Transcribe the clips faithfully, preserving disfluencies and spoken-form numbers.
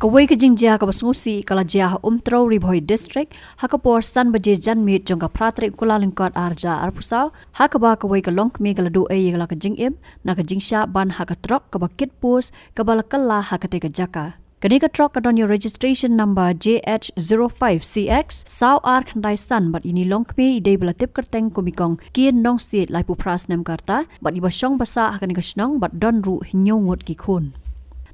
Kawei ka jingjia kaba sngewsih ka la jia ha Umtrew, Ri Bhoi District, ha ka por san baje janmiet jong ka phra tarik Kyllalyngkot arhajar arphew saw, ha kaba kawei ka longkmie ka la duh ei ïa la ka jingim na ka jingshah ban ha ka trok kaba kit post kaba la kylla ha katei ka jaka. Kane ka trok ka don ïa registration number J H zero five C X saw ar khyndai san bad ine i longkmie i dei ba la tip kyrteng kum i Kong Kian Nongsiej, laiphew phra snem ka rta, bad iba shong basah ha kane ka shnong bad don ruh hynñiew ngut ki khun.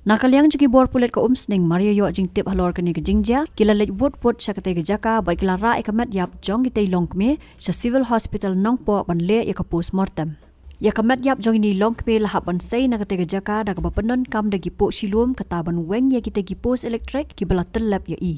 Na ka liang jong ki bor pulit ka Umsning, mar ïa ïoh jingtip halor kane ka jingjia, ki la leit wut wut sha katei ka jaka bad ki la rah ïa ka met ïap jong kitei i longkmie sha Civil Hospital Nongpoh ban leh ïa ka post mortem. Ïa ka met ïap jong ine i longkmie la hap ban sei na katei ka jaka da kaba pyndonkam da ki poh shilum, kata ban weng ïa kitei ki post elektrik kiba la tyllep ïa i.